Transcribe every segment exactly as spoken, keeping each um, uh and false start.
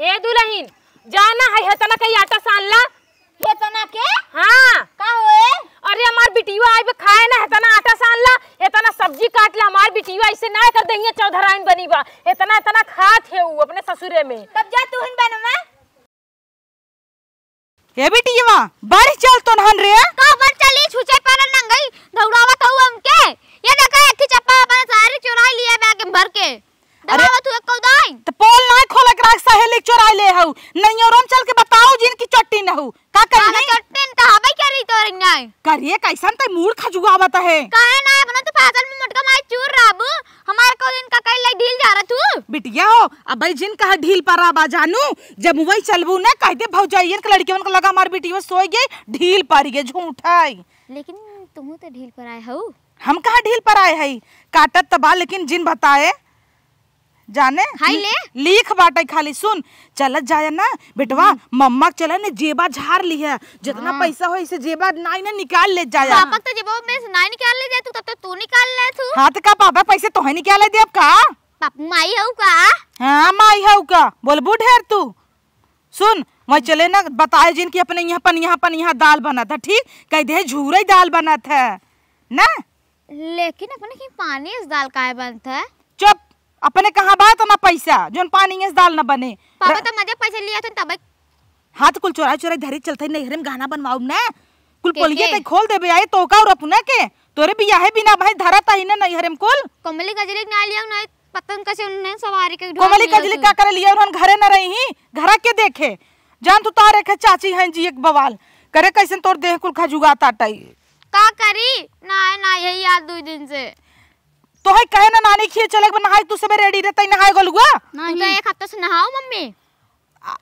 ए दुलहिन, जाना है, हेतना कई आटा सान ला। हेतना के? हाँ। का होए? अरे, हमार बिटिया आइबे खाए ना, हेतना आटा सान ला, हेतना सब्जी काट ला, हमार बिटिया ऐसे ना कर दहिया चौधराइन बनी बा, हेतना, हेतना खात है उ अपने ससुरे में। तब जा तू हिन बनवा। ए बिटिया, बढ़ चल तो नहन रे। का बढ़ चली, छुचे पर नंगई, दौड़ावत हऊ हमके। ये देखा, एक ही चप्पा अपन सारी चुराई लिया बैग में भर के। अरे, दबावत हुए कौदाई। त पोल नाय खोले के रख, सहेली चोराई ले हऊ। नैहरों में चल के बताओ जिनकी चट्टी न हऊ। का करी? अरे चट्टी न त हबे करी तोरे नाय। करिए कैसन तै मूड़ खजुआवत है। काहे ना अपना तो फासल में मोटका माई चूर रहबू। हमार को दिन का कई लाई ढील जा रहा तू। बिटिया हो, अब भाई जिन कहा ढील पर आबा जानू, जब वही चलबू न कह दे भौजाइयन के लड़कियन को लगा हमार बिटिया सोई गई, ढील पर गई, झूठ है। लेकिन तुहू तो ढील पर आए हऊ। हम कहाँ ढील पर आए हई? काटत त बा, लेकिन जिन बताए जाने हाय ले। लीख बाटे खाली। सुन, चलत जाया ना बेटवा, हम्म। मम्मा के चला ने जेबा झार लिहे, जितना हाँ। पैसा हो इसे जेबा नाई ना निकाल ले जाया। पापा तो जेबा में से नाई निकाल ले जाए तू, तब तो तू निकाल ले तू। हाँ, तो का पापा पैसे तोहे निकाले देब का? पापा माई हऊ का? हाँ, माई हऊ का, बोलबू ढेर तू। सुन, वही चले ना, बताए जिन कि अपने यहाँ पनिया, पनिया दाल बनत है, ठीक? कह दे झूरे दाल बनत है ना। लेकिन अपने की पानी इस दाल काहे बनत है? चुप, अपने कहाँ बा इतना पैसा जोन पानी इस दाल न बने? पापा र- तो मजे पैसे लिया थे तब। हाँ, तो कुल चोराई चोराई धरी चलते नैहरे में गहना बनवाऊ ना, कुल के, पोलिये के? ते खोल देबे आए तो का और अपने के तोरे बियाहे बिना भाई धरत ही ना नैहरे में कुल। कोमली कजली के ना लिया ना पतन कैसे उन्हें सवारी के ढोल कोमली लिया कजली तू। का करे लिया, उन्हन घरे न रही ही, घरा के देखे। जान तू तारे के चाची हैं जी एक बवाल करे, कैसन तोर देह कुल खजुआ ताटई। का करी? ना, ना, यही याद दुई दिन से। तो है कहे ना नानी खिए चले के नहाई, तू सबे रेडी रहता ही नहाए गोलुआ। तू तो नहीं। एक हफ्ता से नहाओ मम्मी। आ, आ,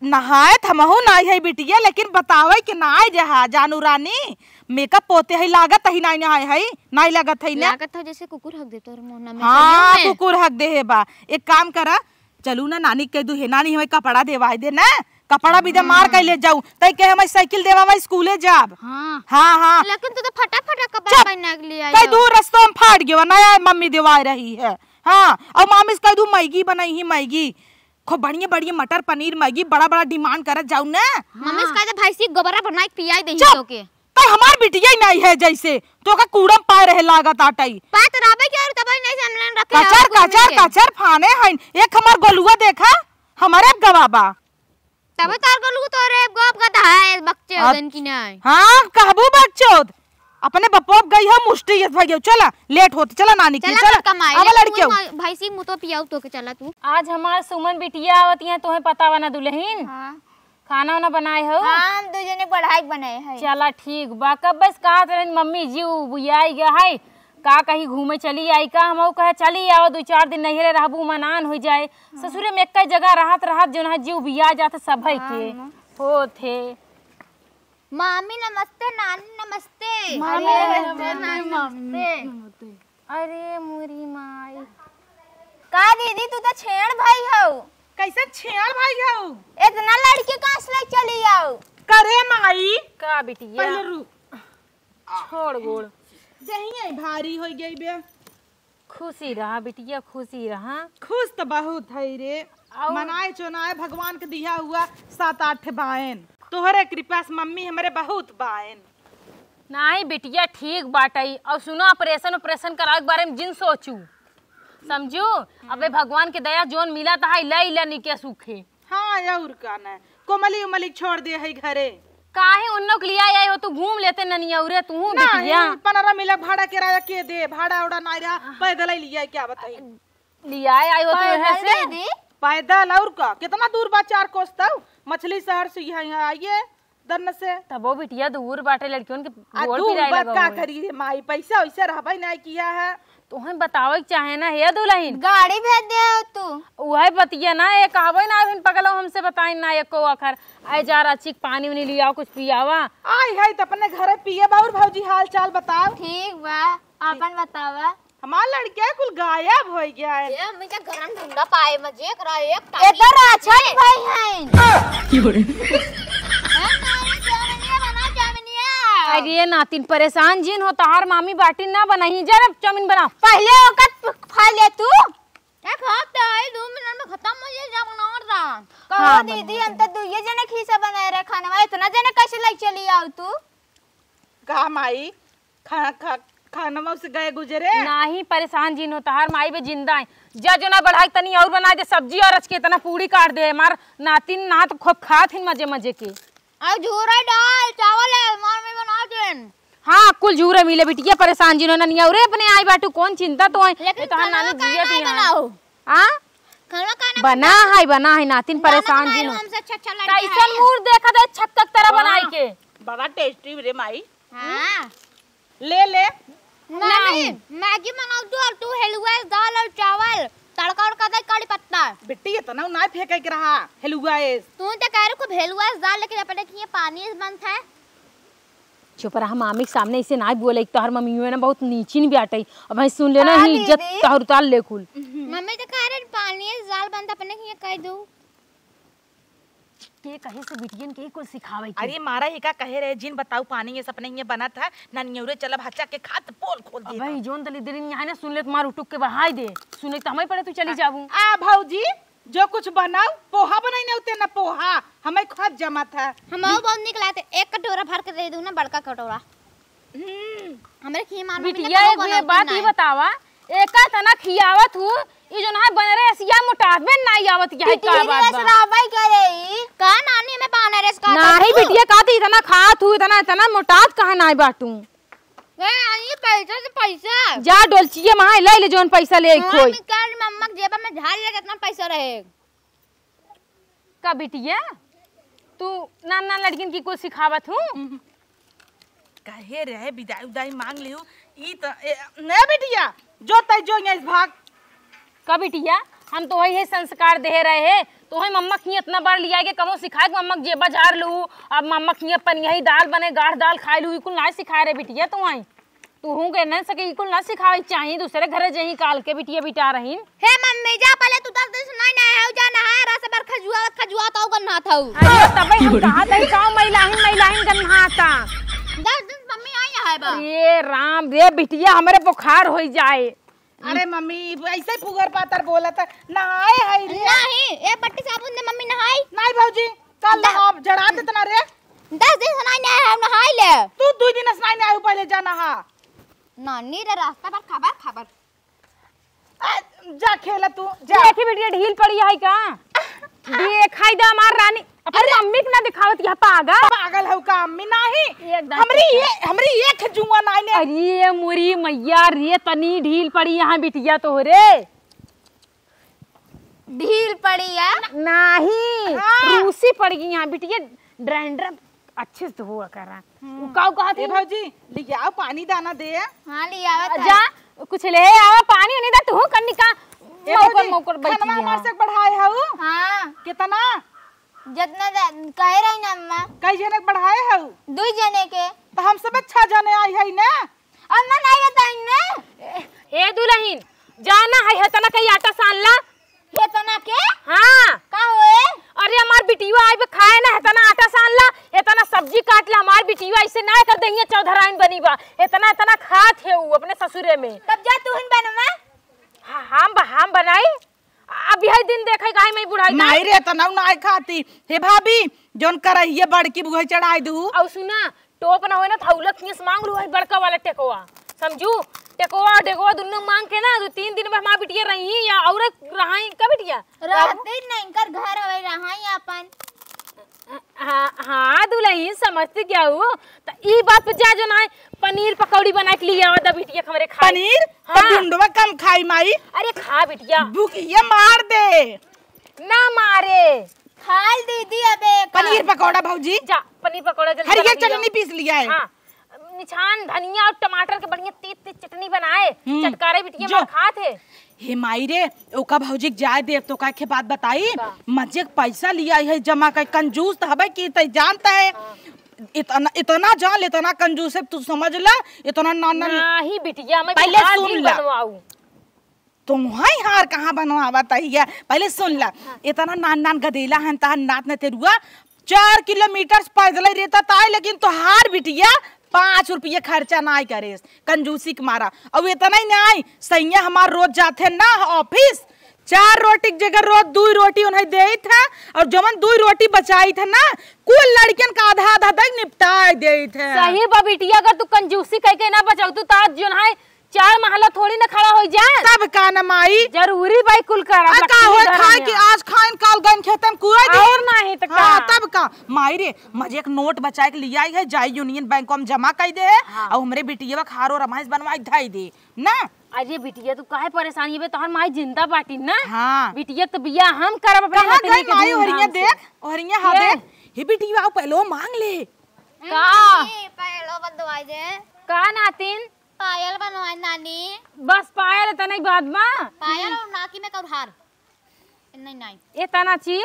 नहाए त हमहू नाई है बिटिया, लेकिन बतावे के नाई जहा जानू रानी, मेकअप पोते है, लागत ही नाई नहाए है, नाई लागत है ना। लागत है जैसे कुकुर हक दे तोर मुंह ना में हाँ, कनिया में। कुकुर हक दे है बा। एक काम करा, चलू ना नानी के कह दू, "हे नानी, हमें कपड़ा देवाई दे ना, कपड़ा भी दे मार के हाँ। ले जाऊ।" तई कहे, "हमें साइकिल देवा, हमें स्कूले जाब।" हाँ। हाँ, हाँ। लेकिन तू तो फटा फटा कपड़ा चुप। पहना के ले आई कह हो। दू, "रस्तों में फाट गयो, नया मम्मी देवाई रही है।" हाँ, और मामी से कह दू, "मैगी बनाई ही, मैगी।" खूब बढ़िया बढ़िया मटर पनीर मैगी बड़ा बड़ा डिमांड करत जाऊ ना। मम्मी से कह दे, "भैंसी गोबरा बनाई के पियाई देही चुप। तो के।" तै हमार बिटिया ही नहीं है जैसे, तो का कूड़म पाए रहे लागत आटई। पाए तो रहबे के और तबे नहीं से हमलन रखे कचर, और कुछ कचर, नहीं के। कचर फाने हइन। एक हमार गोलुआ देखा, हमारे गवा बा। तबे तार गोलू तोरे गोप गधा है, बकचोदन की नहीं। हाँ, कहबू बकचोद। अपने बपोप गई हो, मुष्टी ये भाई, चला, लेट होत, चला नानी के, चला चला। कमाए, आवा लेकिन लड़कियों। वही मा-, भैंसी मुँह तो पियाऊ तो के चला तू। आज हमार सुमन बिटिया आवत है, तोहे पता बा ना दुलहिन? हाँ। खाना वाना बनाए हो? हाँ, हम दू जने बढ़ाई के बनाए हैं। चला ठीक बा। कब बस कहत रहन मम्मी जी उ बुआई गया है, का कहीं घूमे चली आई का? हम कहे चली आओ, दू चार दिन नैहरे रहबू, मनान हो जाए। हाँ। ससुरे में एक जगह रहत रहत जो ना जीव बिया जात सभई हाँ, के। हाँ। होत है। मामी नमस्ते, नानी नमस्ते। मामी अरे नमस्ते, नानी नमस्ते। अरे मोरी माई। का दीदी, तू तो छेड़ भाई हऊ। कैसे छेड़ भाई हऊ? इतना लड़के कहाँ से ले चली आओ? करे माई। का बिटिया? पहले रुक। छोड़ गोड़। जही आई भारी हो गई बे। खुशी रहा बिटिया, खुशी रहा। खुश तो बहुत है रे। और मनाए चुनाए भगवान के दिया हुआ सात आठ बायन। तोहरे कृपा से मम्मी हमरे बहुत बायन। नाहीं बिटिया, ठीक बाटई। और सुनो, ऑपरेशन, ऑपरेशन करावे के बारे में जिन सोचू, समझू? अबे भगवान के दया जोन मिला त है, ले ले निके सुखे। हाँ, और का ना, कोमली उमली छोड़ दे है घरे। काहे उन्नो के लिया आई हो, तू घूम लेते ननिया उरे, तू नहीं, बिटिया। पनरा मिला भाड़ा किराया के दे, भाड़ा उड़ा नहीं रहा, पैदल ही लिया, क्या बताई। लिया आई हो तू पैदल यहाँ से? दीदी? पैदल और का, कितना दूर बा, चार कोस तऊ, मछली शहर से यहाँ, यहाँ आइए। दन्न से। तबो बिटिया दूर बाटे, लड़कियों के आ, गोड़ दूर पिराए बा, लगा का हुए। करी रे माई, पैसा वैसा रहबे नहीं किया है। तोहन बतावे के चाहे ना, हे दुलहिन। गाड़ी भेज दे हो तू। उहे बतिया ना, ये कहबे ना, अभिन पगलो हमसे बताइन ना एको अखर। आए जा रचिक पानी उनी लियाओ, कुछ पियावा। आई है तो अपने घरे पिए बाउर भौजी हाल चाल बताओ। ठीक बा, आपन बतावा। हमार लड़किया कुल गायब होइ गया है। ये हमेशा गरम ठंडा पाए में जे करा एक टाकी। इधर राक्षस भाई हैं। की बोले? हैं, मारे चावनिया बना, चावनिया। अरे नातिन, परेशान जिन हो, तहार मामी बाटी ना बनाई, जा रे चाउमीन बना। पहले ओकर प-, खा ले तू। एक हाथ तो आई, दो मिनट में खतम होइ जाए, जा बनावत रहा। कहो हाँ, दीदी, बनावत हम तो रहा। दुइये जने के हिस्सा बनाए रहे खानवा, इतना जने कैसे लइ चली आउ तू? का माई, खा-, खा-, खानवा से गए गुजरे? नाही, परेशान जिन हो, तहार माई बे जिंदा है। जा जो ना बढ़ाई, तनी और बनाइ दे सब्जी, और अचके इतना पूड़ी काट दे, हमार नातिन नात खूब खात हिन मजे मजे के। अउ झूरा दाल चावल है, हमार में बना देन। हाँ, कुल झूरा मिले बिटिया, परेशान जिन हो ना, नियौरे अपने आई बाटू, कौन चिंता तो है। लेकिन ये तो हम खाना नानी का जिया नहीं भी हैं। बनाओ। आ? खाना का ना बना है, बना है, नातिन बना परेशान बनाए जिन हो। हमसे अच्छा अच्छा लड़का कैसन है। मूड देखा दे छक्का तरह बनाई हाँ, के। बड़ा tasty रे माई। हाँ। ले ले। मम्मी, नहीं। मैगी बनाओ तू, और तू हलुआ, दाल और चावल, तड़का उड़का दे, कड़ी पत्ता। बिट्टी, इतना ना फेंके के रहा, हलुआ एस। तू तो कह रहे खूब हलुआ एस दाल, लेकिन अपने के यहाँ पानी एस बनत है। चुप रहा, मामी के सामने इसे ना बोले, एक तो हर मम्मी में ना बहुत नीची नहीं बैठे। अब भाई सुन लेना हाँ, ही, इज्जत दीदी। तहर उतार ले कुल। मम्मी तो कह रहे पानी एस दाल बनत, अपने के यहाँ कह दो। के कहे से बिटियन के कुल सिखावे के। अरे मारा ही का कहे रहे, जिन बताऊ पानी ये सपने ये बनत है, ना नियौरे चलब हच्चा के खात पोल खोल दे। अबे जोन तली देरी यहाँ ने सुन ले, तुम्हार उटुक के बहाई दे। सुने तो हमें पड़े तू चली जाबू। आ भौजी, जो कुछ बनाऊ, पोहा बनाई ना उते ना पोहा, हमें खुद जमत है। हम बहुत निक लागत, एक कटोरा भर के दे दू ना, बड़का कटोरा। हम्म। हमरे खीमा में बिटिया, एगो बात ही बतावा, एका तना खियावत हूँ, ई जो ना बनरे असिया मोटात में नाई आवत, यही का बात बा? करे ई? का नानी में बनरे का नाही बाटू? बिटिया, का तू इतना खात हूँ, इतना, इतना मोटात कहाँ नाई बाटू? ए, आई पैसा से पैसा। जा डोलचिए माँ, ले ले जोन पैसा ले हाँ, खोई। निकाल मम्मा के जेबा में झाड़ ले, कितना पैसा रहे। का बिटिया, तू नान नान लड़किन की कुछ सिखावत हूँ? कहे रहे बिदाई उदाई मांग लिहू, ई त, ए, ने बिटिया, जो तै जो यहाँ इस भाग। का बिटिया, हम तो वही है संस्कार दे रहे हैं, तो वही मम्मा की इतना बार लिया के कमो सिखाए कि मम्मा के जेबा झाड़ लू, अब मम्मा की अपन यही दाल बने, गाढ़ दाल खाए लू, ई कुल ना सिखाए रहे बिटिया, तो वही। तुहूँ के न सके, ई कुल ना सिखावे के चाही, दूसरे घरे जहीं काल के बिटिया बिटा रहीन। हे मम्मी, जा पहले तू दस दिन से नाई नहाए हो, जा नहाए, रात से भर खजुआ, खजुआ तो गन्ना था। अरे तबे हम कहा तई का मैलाहिन, मैलाहिन गन्ना था। दस दिन से मम्मी आई है बा। अरे राम रे बिटिया, हमरे बुखार होई जाए। अरे मम्मी, ऐसे फुगर पातर बोलत है, नहाए है रे। नहीं, ए बट्टी साबुन दे मम्मी नहाई। नहीं भौजी, कल दा- नहाब, जड़ा देतना रे। दस दिन से नाई नहाए है, नहाई ले। तू दुई दिन से नाई नहाए, पहले जा नहा। नानी रे, रास्ता पर खबर, खबर। आ, जा खेला तू, जा। देखी बिटिया, ढील पड़ी है का? देखाई दे हमार रानी, अपनी अरे! मम्मी के ना दिखावत यह पागल। पागल हऊ का अम्मी? नाही। एकदम हमरी ठीक है। ये, हमरी एक जुआ नाई ने। अरे मोरी मैया रे, तनी ढील पड़ी यहाँ बिटिया तोहरे। ढील पड़ी है? नाही, हाँ। रूसी पड़ गई यहाँ बिटिया, डैंड्रफ अच्छे से धोआ करा। हम्म। उ काऊ कहत ए है? भौजी, लियाओ पानी दाना दे। हाँ, लियावत है। जा, कुछ ले आवा पानी, नहीं दा तू कन्नी का ए मौकर, भौजी, मौकर बैठी खनवा है। हमार से बढ़ाए हऊ? हाँ। कितना? जितना द-, कहे रही ना अम्मा। कई जने के बढ़ाए हऊ? दुई जने के। तो हम सब छह जने आई है ना। अम्मा नहीं बताई ना। ए, ए दुलहिन, जाना है हेतना कई आटा सान ला। हेतना के? हाँ। का होए? अरे हमार बिटिया आई बे खाए ना, हेतना आटा सान ला, हेतना सब्जी काट ला, हमार बिटिया ऐसे ना कर दहिया चौधराइन बनी बा, हेतना, हेतना खात है उ अपने ससुरे में। तब जा तू हिन बनवा। हाँ, हम ब-, हम बनाई। अब यही दिन देखे गाय में बुढ़ाई ना। नहीं रे, एतना नाई खाती। हे भाभी, जौन करहिए बड़की बुढ़ाई चढ़ाई दू। और सुना, टोप ना होए ना, तो हौलक खीस मांग लू, है बड़का वाला टेकोआ। समझू? टेकोआ, टेकोआ दुन्नो मांग के ना, दो तीन दिन में हमार बिटिया रही या और रहाई का बिटिया? रहते नहीं, कर घर हवे, रहाई अपन। हाँ, हाँ, दुलहिन, समझते क्या हो? त ई बात पे जा जो ना है, पनीर पकौड़ी बना के लिए आवा दा बिटिया के हमरे खाए। पनीर? हाँ। तो गुंडवा कम खाई माई। अरे खा बिटिया। भूखिया मार दे। ना मारे। खाल दीदी अबे का। पनीर पकौड़ा भौजी। जा, पनीर पकौड़ा जल्दी हरियर बना के चटनी लियाओ। पीस लिया है। हाँ, निछान धनिया और टमाटर के बढ़िया तीत तीत चटनी बनाए, हम्म, चटकारे बिटिया जो। मार खात है। हे माई रे, ओका भौजी के जाए दे, तो का के बात बताई, का? मजे के पैसा लिया है जमा कर, कंजूस तो हबे की तै जानता है। हाँ। इतना, इतना जान, इतना कंजूस है, तू समझ ले, इतना ना, ना। नाही बिटिया, मैं पहले बिहार सुन दिन ला। बनवाऊ। तुम्हारी हार कहाँ बनवावत है? पहले सुन ला, हाँ। इतना नान नान गदेला है, तहार नात न तेरुआ, चार किलोमीटर से पैदल ही रहता ताई, लेकिन तोहार बिटिया पाँच रुपये खर्चा नाई करे, कंजूसी के मारा। और इतना ही नाई, सैया हमार रोज जाते ना ऑफिस, चार रोटी के जगह रोज दुई रोटी उन्हें देइत है, और जवन दुई रोटी बचाइत है ना, कुल लड़कियन का आधा आधा दे निपटाए देइत है। सही बा बिटिया, अगर तू कंजूसी कह के ना बचाऊ, तू तो आज जौन है चार महला थोड़ी ना खड़ा हो जाए। तब का न माई? जरूरी बाई कुल करब, आ, का लक्ष्मी होए धरम खाए है। कि आज खाइन काल गइन खेतन कुआई दी। और नहीं तो हाँ, का? तब का? माई रे, मजे एक नोट बचाए के लियाई है, जाई यूनियन बैंक में जमा कर दे है, हाँ। और हमरे बिटिया का हारो रमाइस बनवाई धाई दे ना। अरे बिटिया, तू काहे परेशान ये बे? तोहर माई जिंदा बाटी ना। हाँ। बिटिया तो बियाह हम करब अपने कहाँ नतनी गई के माई? धूमधाम ओहरिया से। देख, ओहरिया हाँ के? देख। हे बिटिया, आओ पहलो मांग ले। का? ए, पहलो बंदवाई दे। का नातिन? पायल बनवाई नानी। बस पायल इतना ही बात बा? पायल और नाकी में कौर हार। नहीं, नहीं। इतना चीज?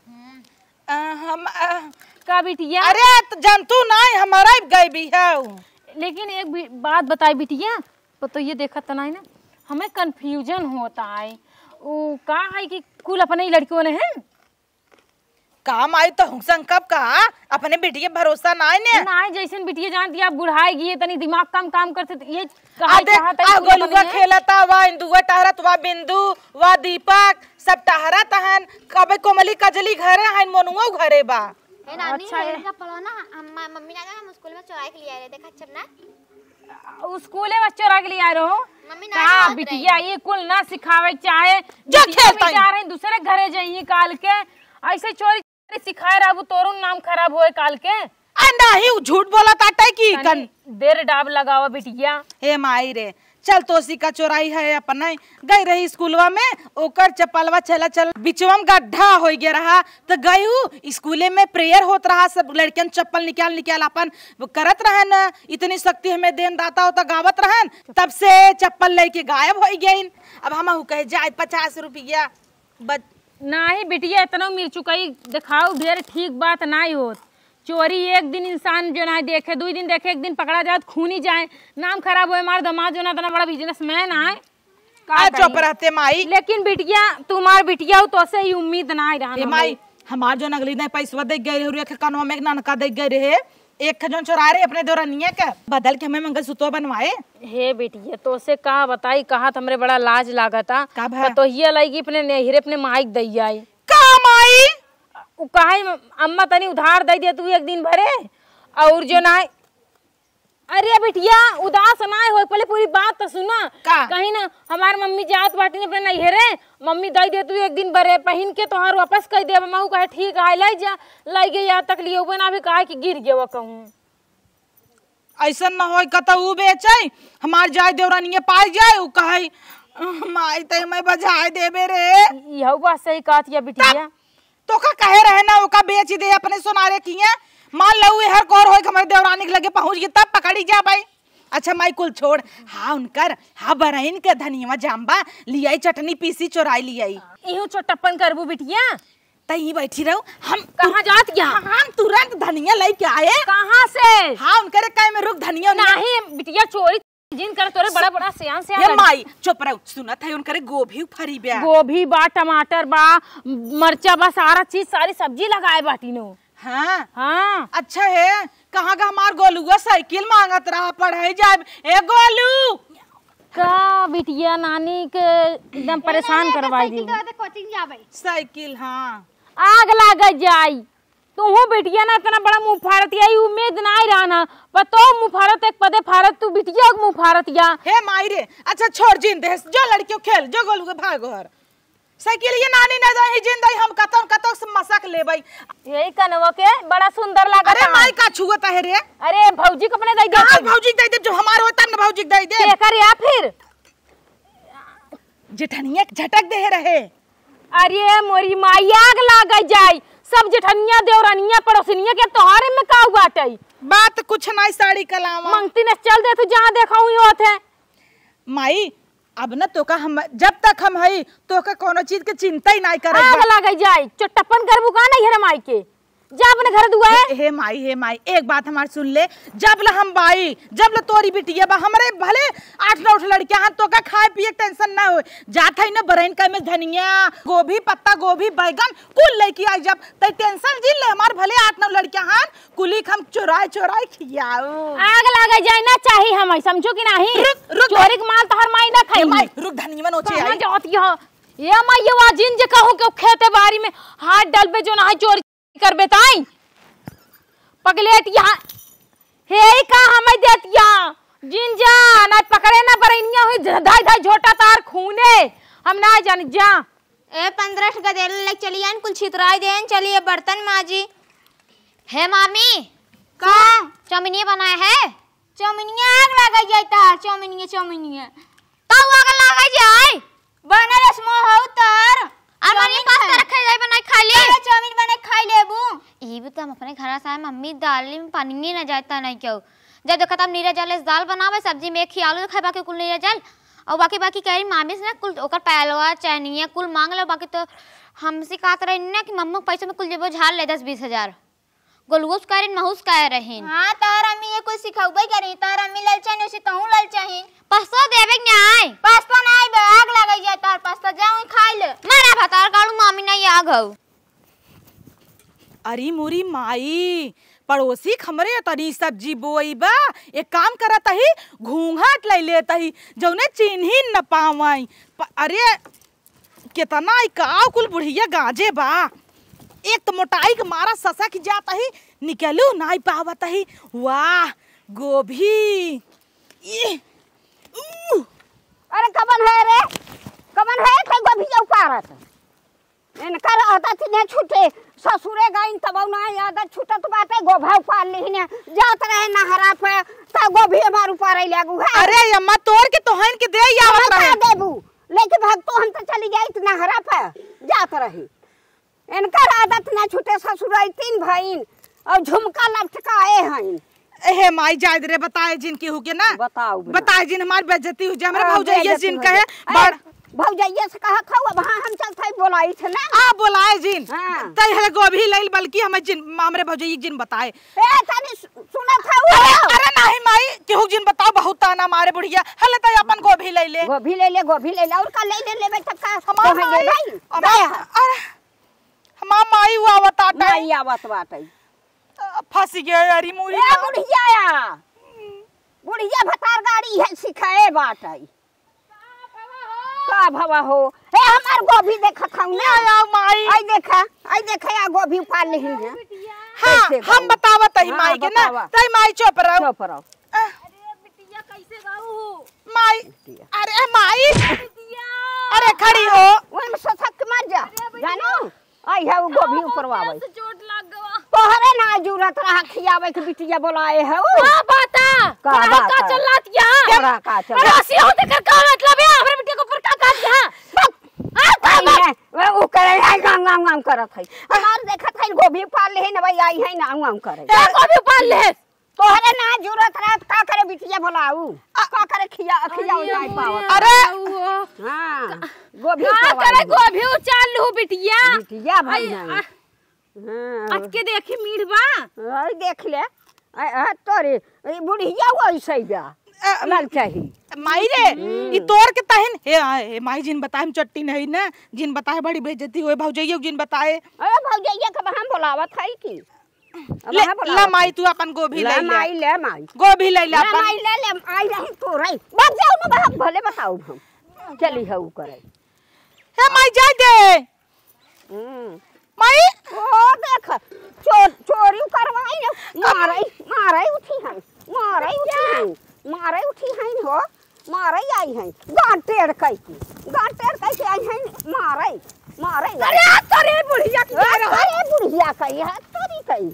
हम्म। अ, हम, अ, का बिटिया? अरे, त जंतु नहीं, हमारा ही गई भी है उ। लेकिन एक बी-, बात बताई बिटिया, पतो ये देखत त नहीं ना, हमें confusion होता है। उ का है कि कुल अपने ही लड़कियों ने हैं? काम आई तो हुक्सन कब का, अपने बिटिया भरोसा ना आए ने। ना आए, जैसन बिटिया जानती है, आप बुढ़ाई गई है, तनी दिमाग कम काम करते, तो ये आ कहा देख, चाहता है आ कि गोलुआ नहीं है। खेलता, वा इंदुआ टहरत, वा बिंदु, वा दीपक, सब टहरत हन। कबे कोमली कजली घरे हन, मोनुआ घरे बा। ए नानी, अच्छा है। इनका पढ़ो ना, हम, मम्मी ना, हम स्कूल में चोराई के लिए आए रहे, देखा जब ना। उ स्कूले में चोरा के लिए आए रहो। मम्मी ना का आवत बिटिया, रही। ये कुल ना सिखावे के चाहे। जो बिटिया खेलता भी है। जा रहे, दूसरे घरे जाइए काल के, ऐसे चोरी सिखाए रहबू, तोरो नाम खराब होए काल के। आ, नाही, उ झूठ बोलत आटे की तनी कन- देर डाब लगावा बिटिया। हे माई रे, चल तोसी का चोराई है अपने। गई रही स्कूलवा में, ओकर चप्पलवा छेला छेला बिचवा में गड्ढा होइ गया रहा, त गई उ स्कूले में prayer होत रहा, सब लड़कियन चप्पल निकाल निकाल अपन वो करत रहन, इतनी शक्ति हमें देन दाता होता गावत रहन, तब से चप्पल लेके गायब होइ गइन। अब हम कहे जाए पचास रुपया बच- नाही बिटिया, इतना मिर्चुकई देखाऊ ढेर ठीक बात नाही होत। चोरी एक दिन इंसान जो ना देखे, दुई दिन देखे, एक दिन पकड़ा जाए तो खूनी जाए। नाम खराब होए, हमार दामाद जो ना इतना बड़ा businessman आए। का आ, चुप करी? रहते माई। लेकिन बिटिया, तुम्हार बिटिया हो, तोसे ही उम्मीद ना रहा ए ना माई, भाई। हमार जो अगली दिन पैसवा दे गए रहे, एक कनवा में एक ननका दे गए रहे, एक खजन चोरा रहे अपने देवरनिया के, बदल के हमें मंगलसूत्र बनवाए। हे बिटिया, तोसे का बताई, कहा त हमरे बड़ा लाज लागता। का भा? पतोहिया लइगी अपने नैहरे अपने माई के दई आई। का माई? उ कहा, "अम्मा तनी उधार दे दे तू एक दिन भरे।" और जो ना, अरे बिटिया, उदास ना हो, पहले पूरी बात तो सुना। का? कहीं ना हमार मम्मी जात बाटी अपने नैहरे, मम्मी दे दे तू एक दिन भरे, पहिन के तोहार वापस कर दे। अम्मा उ कहे, "ठीक है, ले जा।" ले गई, यहाँ तक लियो ना भी कहा कि गिर गया कहूँ। ऐसन न होय, कतौ ऊ बेचै, हमार जाय देवरानिये पाय जाय, ऊ कहै, "माई, तै मैं बजाय देबे रे।" इहौ बात सही कहत हिया बिटिया। तब तोका कहे रहे ना, ओका बेच दे अपने सोनारे किहे। मान लो, ऊ हर कोर होय के हमरे देवरानी के लगे पहुँच गई, तब पकड़ी जाबै। अच्छा माई, कुल छोड़। हाँ, उनकर, हाँ, बरइन के धनिया जाम्बा लियाई, चटनी पीसी चोराई लियाई। इहू चोटप्पन करबू बिटिया। तई ही बैठी रहो, हम कहाँ जात या? हम तुरंत धनिया लेके आए। कहाँ से? हाँ, उनकरे कहे में रुक धनिया उनिया। नहीं, बिटिया चोरी जिन कर तोरे बड़ा बड़ा सियान सियान ये लड़की। माई, चुप रहो, सुनत है उनकरे गोभी फरी बा। गोभी बा, टमाटर बा, मरचा बा, सारा चीज, सारी सब्जी लगाए बाटी नो। हाँ। हाँ। अच्छा है, कहाँ का हमार गोलुआ साइकिल मांगत रहा, पढ़े जाए। ए गोलू, का बिटिया नानी के एकदम परेशान करवाई दी। साइकिल तो कोचिंग जाबे। साइकिल, हाँ। आग लागे जाई। तूहू बिटिया ना इतना बड़ा मुंह फाड़त या, ई उम्मीद ना आई रहा ना। पर तो मुंह फाड़त एक पदे फाड़त, तू बिटिया के मुंह फाड़त या। हे माई रे, अच्छा छोड़ जिन दे, जो लड़कियों खेल, जो गोलू के भाग घर। साइकिल ये नानी ना जाही जिंदगी हम कतौ कतौ से मसक लेबै। यही कनवा के बड़ा सुंदर लागत अरे है। माई का छुअत है रे? अरे भौजी के अपने दे दे कहाँ अपन। भौजी के दे दे, जो हमार होता न भौजी के दे दे। के करे या फिर? जेठनिया के झटक दे रहे। अरे मोरी माई आग लागे जाई। सब जेठनिया देवरनिया पड़ोसनिया के तोहरे में काऊ बाटे। बात कुछ नहीं साड़ी कलावा। मंगती ने चल दे तू जहाँ देखा हुई होत है। माई अब न तोका हम, जब तक हम हई, तोका कोनो चीज के चिंता ही नाई करे। आग लागे जाई, चोट्टपन करबू का नहीं हरे माई के? जा अपने घर दुआरे। हे, हे माई, हे माई, एक बात हमार सुन ले, जब ले हम बाई, जब ले तोरी बिटिया बा, हमरे भले आठ नौ ठो लड़कियां हन, तोका खाए पिए के tension ना होए। जात हई न बरइन का में धनिया, गोभी, पत्ता गोभी, बैगन, कुल लेके आई जब, तै tension जिन ले, हमार भले आठ नौ लड़कियां हन, कुली के हम चोराए चोराए खियाऊ। आग लागे जाए ना चाही हमें, समझो कि नहीं? रुक, रुक। चोरी के माल तोहर माई ना खाई। ए माई, रुक, धनिया नोचे कहाँ आई। जाती हो? ए माई, ये वा जिन जे कहूँ के खेते बारी में हाथ डलबे जो ना है चोरी करबे ताई। पगलेट यहाँ हे ही का हमें देत यहाँ। जिन जा, ना पकड़े ना बरैनिया हुई, धाई धाई झोटा तार खूने। हम ना जान जा। ए, पन्द्रह ठे गदेल ले चलियन, कुल छितराई देन, चलिए बर्तन माजी। हे मामी, का? चौमिनिया बनाए है? चौमिनिया आग लगा जाता है, चौमिनिया, चौमिनिया। तब आग लगा जाए। बनल रस मोह उतर। और मम्मी चौमिन पास्ता खाए। रखे जाए, बनाए खा ली। अरे चौमिन बनाए खाई लेबू। ई भी तो हम अपने घर से आए, मम्मी दाल में पानी नहीं ना जाता नहीं क्यों। जब देखा तब नीरा जाले दाल बनावे, सब्जी में एक ही आलू खाए, बाकी कुल नीरा जाल। और बाकी, बाकी कह रही मामी से ना कुल ओकर पैलवा, चैनिया कुल मांग लो, बाकी तो हमसे कहत रही ना कि मम्मी के पैसे में कुल जेबो झाड़ ले दस बीस हजार। गोलगोस करिन, महूस कह रहीन। हाँ, तोहर अम्मी ये कुछ सिखौबे करी, तोहर अम्मी ललचाइन, उसे तहूँ ललचाइन। पस्तो देवे के नाय। पस्तो नाय बे, आग लगे जाए तोहर पस्तो, जाओ खाई ले। मारा भतार काड़ू मामी नहीं आग हऊ। अरे मोरी माई, पड़ोसी क हमरे तनी सब्जी बोई बा, एक काम करत ही, घूंघट ले लेत ही, जौने चिन्ही न पावई। प-, अरे, केतना ई काव कुल बुढ़िया गांजे बा। एक त मोटाई के मारा ससक जात ही, निकलू नाई पावत ही। वाह, गोभी। ई, ऊ। अरे कवन है रे? कवन है थे गोभी उपारत? इनकर आदत ने छूटे, ससुरे गइन तब ना आदत छूटत बाटे, गोभी उपार लिहिने। जात रहे नहरा पे, त गोभी हमार उपारे लागू है। अरे अम्मा, तोड़ के तोहन के दे आवत रहे। देबू। लेके भगतो हम तो चली जाइत नहरा पे, जात रही। इनकर आदत ना छूटे, ससुराई तीन भइन और झुमका लटकाए हइन। ए हे माई, जाए दे रे, बताए जिन केहू के ना। बताओ बे। बताए जिन, हमार बेइज्जती हो जाए, हमरे हाँ, भौजैया बेइज्जती जिन हो कहे, जाए। बड़ अरे, भौजैया से कहा खाऊ, अब हाँ हम चलत हई बोलाई थे ना। आ, बोलाए जिन। हाँ। तई हले गोभी लइल, बल्कि हमें जिन, हमरे भौजैया जिन बताए। ए, तनी सु-, सुनत हऊ? अरे, अरे नाही माई, केहू जिन बताओ, बहुत ताना मारे बुढ़िया। हले तई अपन गोभी ले ले। गोभी ले ले, गोभी ले ले, और का ले ले लेबे त का? हमार तोहे माई, देबे? हमार, दे। अरे, हमार माई उ आवत आटे। माई आवत बाटे। फंस गया यारी मुरी ए, का। बुढ़िया या। बुढ़िया भतार गाड़ी है सिखाए बाटे। का भवा हो? ए, हमार गोभी देखत हऊ ना? ए, आओ माई। आई देखा, आई देखा, या गोभी उपार लेहिन है। हाँ, कैसे हम गोभी? बतावत हई हाँ, माई के ना। बतावा। तई माई चुप रहो। चुप रहो। अरे बिटिया, कैसे बाऊ हो? माई। बिटिया। अरे माई। बिटिया। अरे खड़ी हो। ओए में ससक के मर जा। अरे बिटिया। जानू? आई है वो गोभी ऊपर वावे। से चोट लग गवा। तोहरे ना जरूरत रहा खियावे के बिटिया बोलाए है उ। का बात है? का बात है? का चलात यहाँ? तोरा का चलात? अरे असी होते कर का मतलब है? हमरे बिटिया के ऊपर का कर दिया? आ, का आई बात? है, वो उ करे है गाम गाम गाम करत है। हमार देखत है गोभी उपार ले है ना भाई, आई है ना गाम गाम करे। ए, गोभी उपार ले। तोहरे ना जरूरत रहा त का करे बिटिया बोलाऊ? का करे खिया, खियाओ अरे जाए पावत? अरे! हाँ, गोभी का खवाई करे दे। गोभी उचार लू बिटिया? बिटिया भाई आई, हैं। आ, हाँ। आज के देखी मीढ़ बा। आई देख ले। आ, आ, तोरे, ई बुढ़िया वैसे ही बा। अ, लाल चाही। माई रे, हम्म। ई तोर के तहिन, हे, आ, हे, माई जिन बताए हम चट्टी नहीं ना, जिन बताए बड़ी बेइज्जती होए, भौजैया जिन बताए। अरे भौजैया के हम बोलावत है की? अब ले, वहाँ बोलावत ला माई, है। तू अपन गोभी ले ले। माई, ले माई। गोभी ले ले ले अपन। माई, ले ले, आई रही तो रही। बच जाओ ना, हम भले बताओ हम। चली है ऊ करे। हे माई, जाए दे। हम्म। माई। ओ देख, चोर, चोरी करवाई ने। मारे, मारे उठी है, मारे उठी है, मारे उठी है हो। मारे आई हैं, गांठ टेढ़ कई के, गांठ टेढ़ कई के आई हैं, मारे, मारे आई। अरे, तोरे बुढ़िया की अरे, तोरे बुढ़िया कई है, तोरी कई।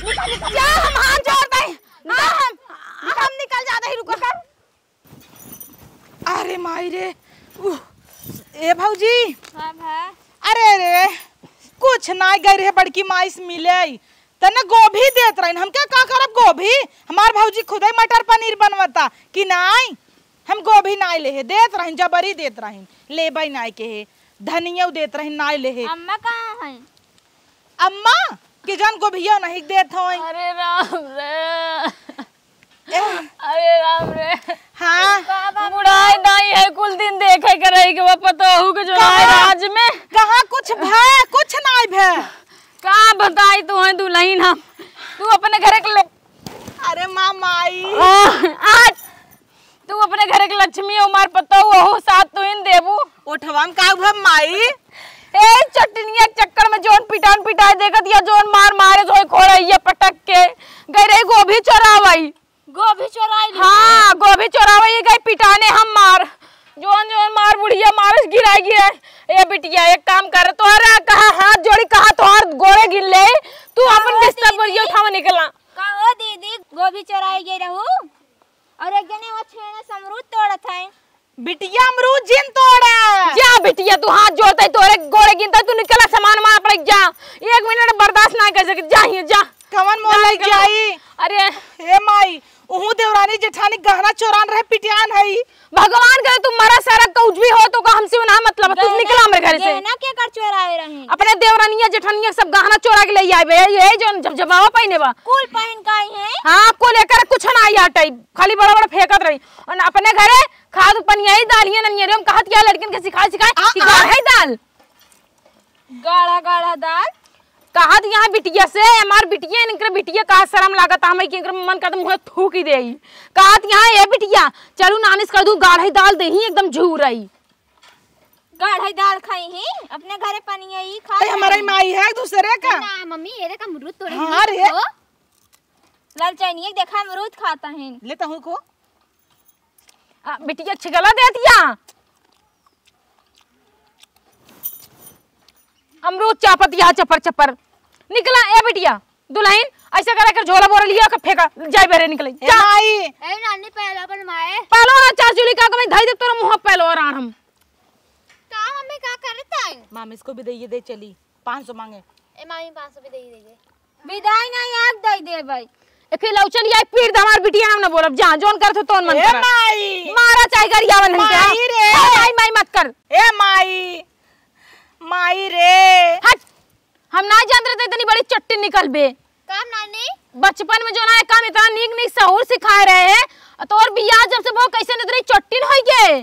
निकल, निकल। जा, हम हाथ जोड़ दे। हाँ, हम, हम निकल जाते ही, रुको। निकल। अरे माई रे, उह, ए भौजी। हाँ भा। अरे रे, कुछ नाई गई रहे बड़की माई से मिले, तने गोभी देत रहिन। हम क्या का करब गोभी? हमार भौजी खुदे मटर पनीर बनवता कि नाई, हम गोभी नाई लेहे, देत रहिन, जबरी देत रहिन, लेबै नाई के हे, धनिया देत रहिन, नाई लेहे। अम्मा कहाँ हैं? अम्मा के जान गोभिया नहीं देत होई। अरे राम रे। अरे राम रे। हाँ। बुढ़ाई दाई है, कुल दिन देखे के रही के बा पतोहू के जो कहाँ? राज में। कहाँ कुछ भय, कुछ नाई भय। का बताई तू है दुल्हन हम, तू अपने घरे के लोग। अरे माँ माई। आ, आज तू अपने घरे के लक्ष्मी हो, मार पतोहू, ओहू साथ तू ही न देबू। ओठवा में का हुआ माई? ए, चटनिया के चक्कर में जौन पिटान पिटाए देखत या जौन मार मारे सोई खोड़ैया पटक के गई रही गोभी चोरावई। गोभी चोराई ली? हाँ, गोभी चोरावई गई पिटाने हम मार। जौन जौन मार बुढ़िया मारस गिराई गिराई। ए बिटिया, एक काम कर, तोहरा कहा हाथ जोड़ी, कहा तोहार गोड़े गिन ले, तू अपन बिस्तर बोरिया उठावा निकला। का हो दीदी, गोभी चोराई गई रहू? और एक जने वो छेना से अमरूद तोड़त है। बिटिया अमरूद जिन तोड़ा। जा बिटिया, तू हाथ जोड़ते तोरे गोड़े गिनते, तू निकला सामान वामान अपने जा। एक मिनट बर्दाश्त ना कर सके, जा हियां जा। कवन मोल जा लई निकला। जाई? अरे। ए माई, उहू देवरानी जेठानी गहना चोरान रहे पिटियान है। भगवान करे तू मरा सारा कुछ भी हो तो का हमसे ना मतलब, तू गहना, निकला हमरे घर से। गहना के कर चोराए रहे? अपने देवरानिया जेठानिया सब गहना चोरा के ले आए बे, ये जो जब जबावा पहिने बा। कुल पहिन का आई है? हाँ, कुल एकर कुछ ना आई आटई, खाली बड़ा बड़ा फेंकत रही। और अपने घरे खाद पनियाई दाल हियां ननियरे हम कहत या लड़किन के सिखाए सिखाए आ, कि आ। गाढ़ा ही दाल। गाढ़ा गाढ़ा दाल। कहत यहाँ बिटिया से, हमार बिटिया, इनकर बिटिया का शर्म लागत हमें कि इनकर मन करत मुँह थूक ही देई। कहत यहाँ ए बिटिया, चलू नानिस कह दू गाढ़ा ही दाल देही एकदम झूरई। गाढ़ा ही दाल खाई ही, अपने घरे पनियाई खा अरे हमारा ही माई है दूसरे का। ना मम्मी, ये देख अमरूद तोड़े हाँ ही रे। तो। ललचैनिया देखा अमरूद खाता है। लेता हूँ को। आ, बिटिया छिगला देतिया। अमरूद चापतिया चपर चपर। निकला ए बिटिया, दुल्हन, ऐसे करे कर झोला बोरा लिया के फेंका, जाए बेरे निकले। ए जा। माई। ए नानी पहला अपन माए। पहलवा चार चुली का मैं धई दे तोरा मुंह पहलवा राण हम। का मम्मी का करत है? मामी इसको भी दे, ये दे चली, पाँच सौ मांगे। ए मामी पाँच सौ भी दे ही दे। विदाई नहीं आग दे देबै। एके लौचल आई पीर दमार बिटिया हम ना बोलब, जा जौन करत हो तौन मन ए करा। माई। मारा चाहे गरियावन हम का। माई रे। ए माई, माई मत कर। ए माई। माई रे। हट। हम ना जानत रहे इतनी बड़ी चट्टी निकलबे। काम नानी? बचपन में जो ना काम इतना नीक नीक सहूर सिखाए रहे हैं, तोर बियाह जब से वो कैसे इतनी चट्टिन होई गए?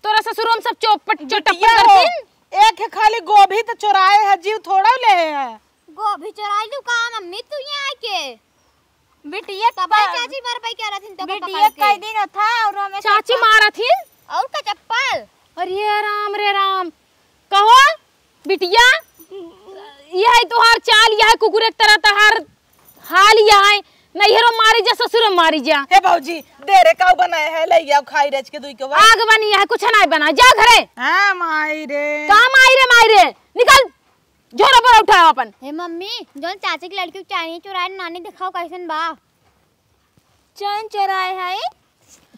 तोरा ससुरो में सब चौपट, चटप्पट बिटिया हो, करतीन। एक है खाली गोभी तो चोराए है, जीव थोड़ा ले है। गोभी चोराई लू का मम्मी तू यहाँ आके? बिटिया तब का चाची मार पाई क्या रहथिन तो बिटिया पकड़ के। कई दिन था और हमें चाची चप्पल मारथिन? और का चप्पल? अरे राम रे राम। कहो बिटिया, यह है तोहार चाल, यह है कुकुर एक तरह तोहार हाल यह है, नैहरो मारी जा, ससुरो मारी जा। हे भौजी, दे रे, काऊ बनाए है, ले आओ, खाई रच के दुई के बाद। आग बनी है, कुछ नहीं बना, जा घरे। हाँ, माई रे। का माई रे, माई रे, निकल, झोरा बोरा उठाओ अपन। हे मम्मी, जौन चाची के लड़की के चैन चुराए नानी दिखाओ कैसन बा। चैन चुराए है?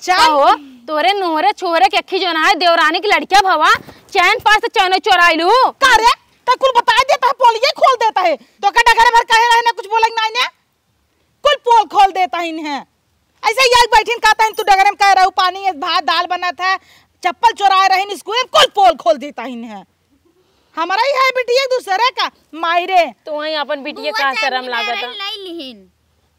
चैन? का हो, तोरे नोहरे छोहरे के अखी जौन है, देवरानी के लड़किया भवा, चैन पास से चैनो चुराई लू। का रे? त कुल बताई देता है, पोलिये खोल देता है। तो का डगरे भर कहे रहे ना, कुछ बोले नहीं ने? कुल पोल खोल देता है इन्हें। ऐसे ही आज बैठिन कहता है, तू डगरे में कह रहू, पानी है, भात दाल बनत है, चप्पल चुराए रही स्कूल में, कुल पोल खोल देता है इन्हें। हमारा ही है बिटिया दूसरे का, माई रे। तो वहीं अपन बिटिया बुआ का शर्म चैनिंग लागत है। लई लिहिन।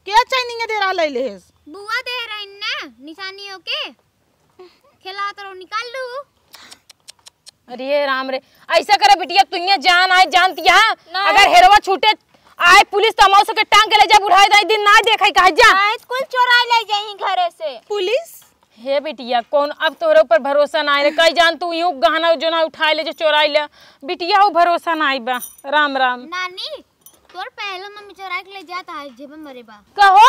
के चैनिंग दे रहा लई लिहिस? बुआ दे रही ना, निशानी होके। खेला तो निकाल लू। अरे राम रे, ऐसा करे बिटिया, तुइया जान आए, जानती है? नहीं। अगर हेरवा छूटे आए पुलिस तो हम सबके टांग के ले जा, बुढ़ाई दाई दिन ना देखे कहे जा। आए कुल चोराई ले जाई घरे से। पुलिस? हे बिटिया, कौन अब तोरे ऊपर भरोसा ना आए, कई जान तू यूं गहना जो ना उठाए ले जो चोराई ले। बिटिया हो भरोसा ना आई बा। राम राम। नानी, तोर पहलो मम्मी चोराई के ले जात है जेबे मरे बा। कहो?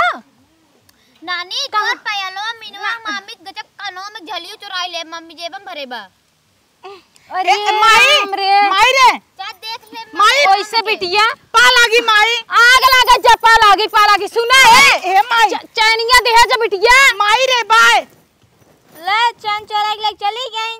नानी, तोर पहलो मिनवा मामी गजब कानो में झलियो चोराई ले मम्मी जेबे मरे बा। अरे ए, माई, राम रे। माई रे। जा देख ले माई। कैसे बिटिया? पा लागी माई। आग लागे जा, पा लागी, पा लागी। सुना है? ए माई। च-, चैनिया देहा जा बिटिया। माई रे बाय। ले चैन चोराई के ले चली गई।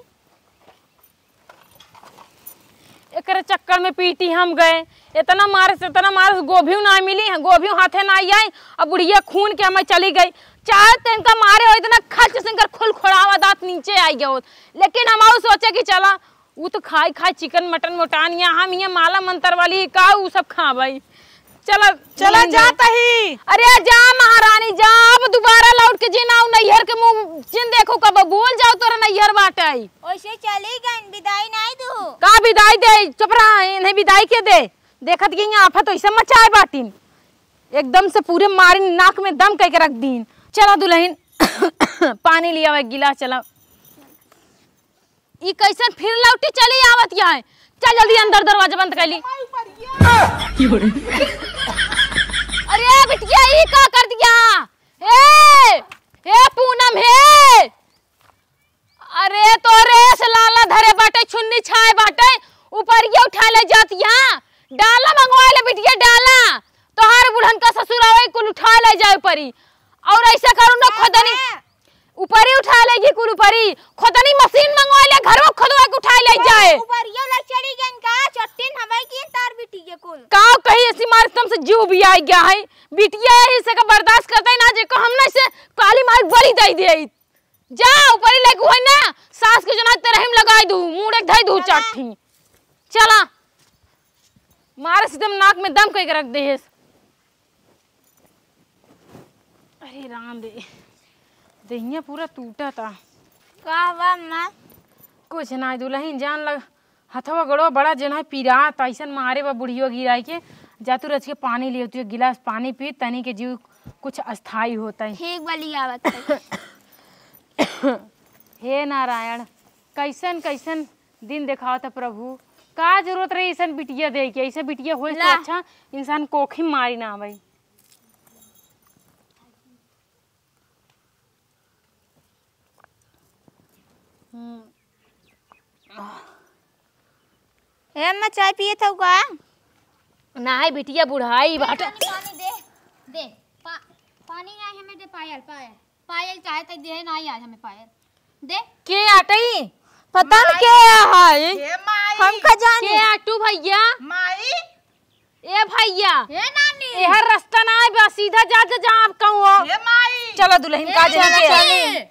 एकरे चक्कर में पीटी हम गए, इतना मारे से इतना मारे से गोभियो ना मिली, गोभियो हाथे ना आई। अब बुढ़िया खून के हमें चली गई। चाहे तो इनका मारे हो इतना खच से इनकर खुल खोड़ावा दांत नीचे आई गए होत, लेकिन हम आऊ सोचे कि चला ऊ तो खाई खाई चिकन मटन मोटान, या हम ये माला मंत्र वाली का ऊ सब खा भाई। चला चला जाता ही। अरे जा महारानी जा, अब दोबारा लौट के जिन आऊ नैहर के मुंह जिन देखो कब भूल जाओ तोरा नैहर बाटे। ओइसे चली गईन, विदाई नाई दू। का विदाई दे? चुप रहा, इन्हें विदाई के दे? देखत गई आफत ओइसे मचाए बाटिन, एकदम से पूरे मारिन नाक में दम कह के रख दीन। चला दुल्हन। पानी लियावा एक गिलास, चला। ई कैसन फिर लौटी चली आवत यहाँ? चल जल्दी अंदर दरवाजा बंद कर ली। अरे बिटिया, ई का कर दिया? ए, ए पूनम हे, अरे तोरे से लाला धरे बाटे, छुन्नी छाए बाटे, ऊपर ये उठा ले जात यहाँ। डाला मंगवा ले बिटिया, डाला। तोहार बुढ़न का ससुर आवे, कुल उठा ले जाए ऊपरी। और ऐसे करू ना, खोदनी ऊपरी उठा लेगी, कुल ऊपरी। खोदनी मशीन मंगवा ले, घरवा खोदवा के उठा ले जाए। ऊपर ये ले चढ़ी गई का? चट्टीन हमें की तार बिटिया कुल। का कही, ऐसी मार तुमसे जीव भी आ गया है। बिटिया यही से का बर्दाश्त करता ही ना, जेको हम ना इसे काली मार बलि दे दे। जा, ऊपरी लेके होई ना, सास के जना ते रहीम लगाई दू, मुड़े धई दू चला। चाठी। चला। मारे से एकदम नाक में दम कई के रख दे हेस। अरे राम रे, देहिया पूरा टूटा था। का बा माँ? कुछ ना दुलहिन जान लग, हथवा गोड़वा बड़ा जन है पीरात, ऐसन मारे बा बुढ़ियो गिराई के। जा तू रच के पानी लियो, तू एक गिलास पानी पी, तनी के जीव कुछ अस्थाई होता है। ठीक बा, लियावत है। हे नारायण, कैसन कैसन दिन देखावत है प्रभु। का जरूरत रही ऐसन बिटिया दे के? ऐसे बिटिया होई तो ला। अच्छा, इंसान कोखी मारी ना आवे। हम्म। ए अम्मा, चाय पिए थौ का? नाही बिटिया, बुढ़ाई बाटे। पानी, पानी दे, दे। पा-, पानी नाही हमें दे, पायल, पायल। पायल चाहे तो दे, नाही आज हमें पायल। दे। के आटई? पता न माई। के है? हे माई। हम का जानी? के आटू भैया? माई। ए भैया, ए नानी। एहर रास्ता ना आए बा, सीधा जा, जा, जहाँ आप कहूँ हो। ए माई। चलो दुलहिन, ए का जाने के नानी। है?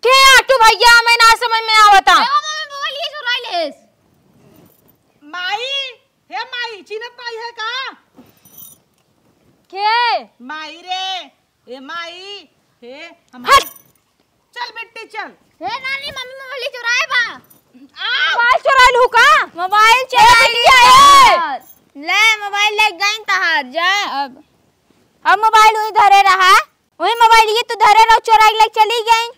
के आटू भैया, हमें ना समझ में आवता। ए, वो मम्मी मोबाइल ये चुरा लेस। माई, हे माई, चिन्हत नाई है का? के? माई रे, ए माई, हे हमार हट। चल बेटी चल। हे नानी, मम्मी मोबाइल चुराए बा। आ, मोबाइल चुराइल हु का? मोबाइल ए चुराइल बिटिया, ए। ले मोबाइल ले गई तहार, जा अब। अब मोबाइल वही धरे रहा, वही मोबाइल ये तू धरे रहो, चुराई ले चली गई।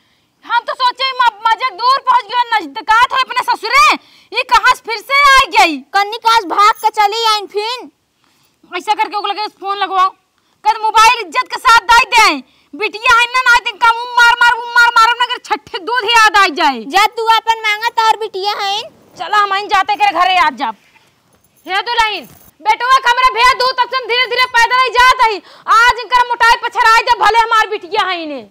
हम तो सोचे म-, मजे दूर पहुँच गयो, नजदीकात है अपने ससुरे, ये कहाँ से फिर से आ गई? कन्नी काश भाग के चली आई फिन। ऐसा करके ओकरे लगे फोन लगवाओ, कद मोबाइल इज्जत के साथ दाई दे। बिटिया है ना, ना दिन का मुंह मार मार, मुंह मार मार, ना अगर छठे दूध याद आ जाए। जा तू अपन मांगा, तार बिटिया है। चला हम आइन जाते करे घरे, आज जाब। हे दुलहिन, बेटवा के हमरे भेज दू, तब से हम धीरे धीरे पैदल ही जात ही। आज इनकर मोटाई पछराई दे, भले हमार बिटिया है इन्हें।